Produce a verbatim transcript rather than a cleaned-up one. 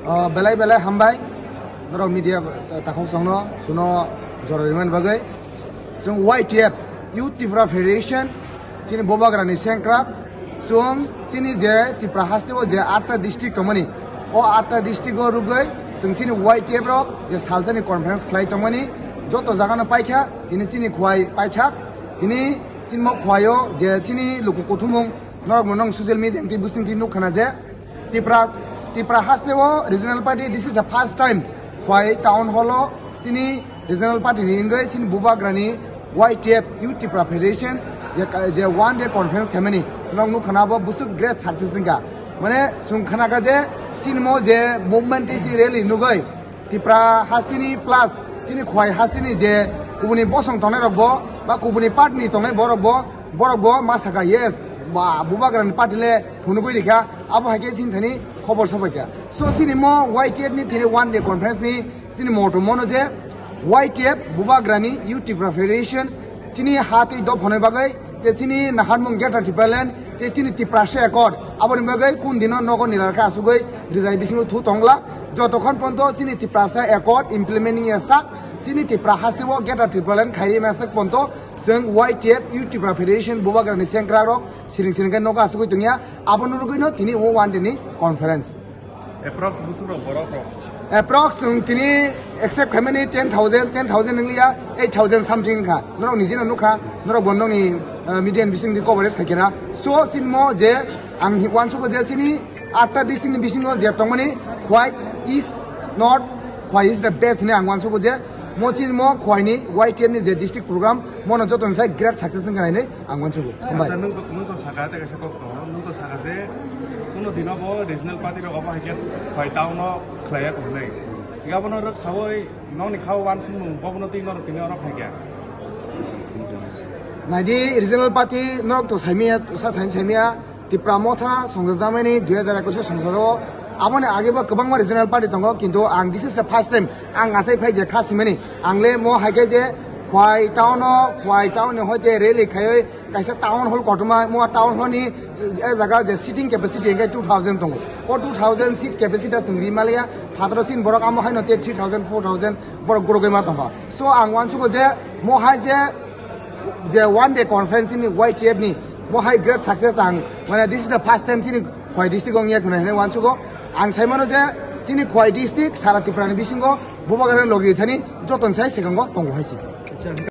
O, belai belai hambai norok media takhuk songno chuno jora rimani bagwi. Chwng Y T F, Youth Tipra Federation, chini Bubagrani sengkrak, chwng chini je Tipra hasteo je atta district tongmani, o atta district o rwgwi chwng chini Y T F rok je salsani conference khlai tongmani, joto jagano paikha, tini chini khwai paithak, tini chini mo khwaio je chini luku kuthumung norok monong social media twi bising twi nukkhana je Tipra, Tipra hasteo regional party, this is the first time khwai town hall o chini regional party ni wngwi chini Bubagrani Y T F, Youth Tipra Federation, je, je one day conference khaimani, norok nukkhana bo busuk great success wngkha. Mane chwng khanakha je chini mo je movement tei si rally nugwi Tipra hasteni plus chini khwai hasteni je kubuni bosong tongnai rok bo ba kubuni party ni tongnai borok bo, borok bo ma sakha, yes, ba Bubagrani party le phunugwi rikha, abo hai khe chini thani khobor sobaikha. So chini mo Y T F ni thini one day conference ni chini motto mono je Y T F Bubagrani Youth Tipra Federation chini ha tei dophanai bagwi je chini naharmung Greater Tipraland je chini Tiprasa Accord aboni bagwi kun dino nogo nilarkha asugwi rijai bisingo thu tongla, jotokhon ponto chini Tiprasa Accord implementing ya sak chini Tipra hasteo Greater Tipraland khairi masak ponto chwng Y T F Youth Tipra Federation Bubagrani sengkrak rok siring siring khe nogo asugwi tongya, abono rwgwino tini o one day ni conference. Approx busuk rok borok rok. Approx chwng tini accept khaimani ten thousand, ten thousand wngya, eight thousand something wngkha. Norok nijino nukha, norok bo nokni, uh, media ni bising di coverage khaikhe na. So chini mo je ang hi-, uansugo je chini atta district ni bisingo je tongmani Khwai is not, Khwai is the best hinwi ang uansugo je mo chini mo Khwai ni Y T F ni je district program mono jotoni sai great success wngkha hinwi ang uansugo. Hambai. Acha, nwng to, nwng to saka tei kaisa kok tongo, nwng to saka je kuno dino bo regional party rok obo hai khe Khwai town o khlaiya tong hinwi. Hinkhe abono rwk sawi nokni kha o uansukmung bobono twi norok tini oro khai khe. Naidi regional party norok to saimaya, sa saim saimaya, Tipra Motha songsa jamani dui hajar ekwis o songsa o. Aboni age bo kwbangma regional party tongo, kintu ang this is the first time ang asai phai je kha simani. Ang le mo hai khe je Khwai town o, Khwai town ni hoite rally khaiwi kaisa town hall kotorma, mo town hall ni, eh, jaga je seating capacity hingke two thousand tongo. O two thousand seat capacity chwng ri maliya, phataro sin borok amo haino te three thousand, four thousand borok gorogoi ma tongkha. So ang uansugo je mo hai je, je one day conference ni Y T F ni mo hai great success ang, mane this is the first time chini Khwai district o wngya khwna hinwi uansugo. Ang saimano je chini Khwai district sara Tripura ni bisingo Bubagrani logi thani joton sai sekango tongo hai se.